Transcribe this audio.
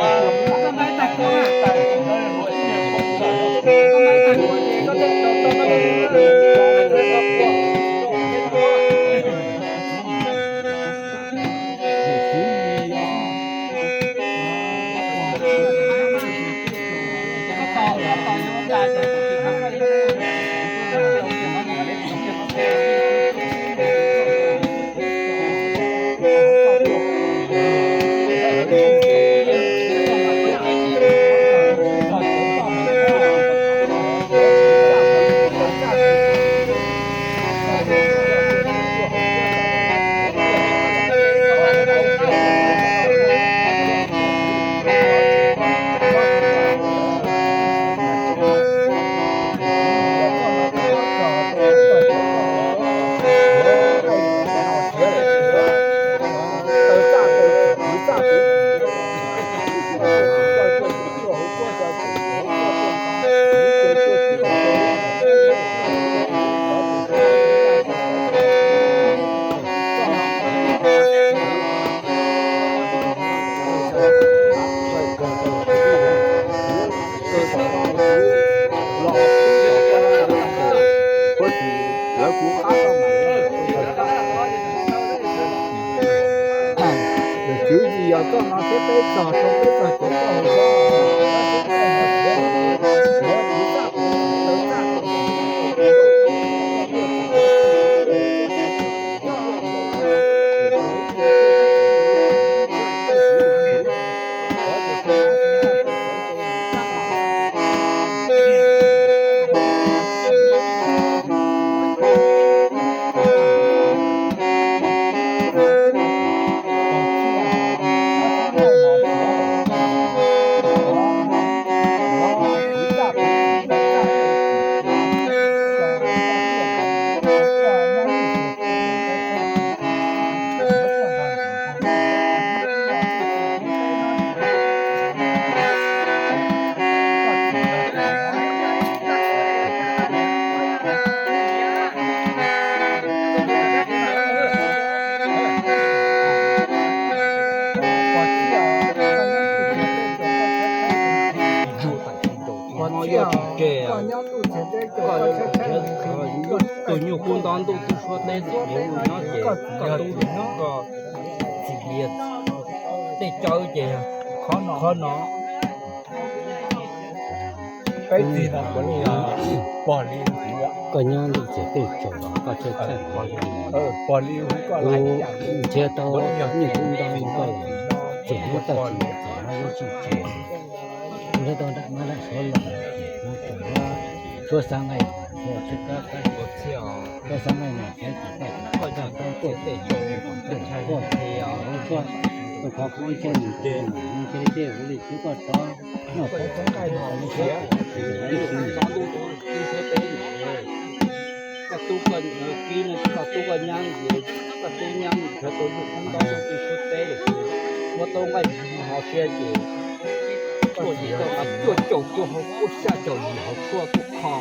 Lawv kuv qab tau mas, yog tswv yim yog koj no thiab peb txog rau peb txog cov koj hauv zos. Tus nyuj kub nto ntuj twb suab teb, koj nyob ces koj tub koj txi li tej cawv ces qhov no. Koj nyob ntuj txiag tej tsaus, koj tshaj tshaj, nrhiav tau nyuj kub nto koj ces nyob tau tsis ntev ces nyob lub tsis tsaus. Nrhiav tau nram no nram suav los ces nyob tau suab xav nqaij, suab xav nqaij no ces koj tau tuaj tej tsaus, koj tau qhov kub ntsej ntseg, ntshe tej ua li twb koj tod noj tau txhob nqaij no li xwb. Koj tub koj kib no, koj tub koj nyab, koj tub nyab nrhiav tau nyuj kub nto twb suab teb lawm, muab tau nqaij ho siab ces koj tsis tau mas cuaj caum cuaj hauv kuj xya caum yim hauv tshuaj kuj kho.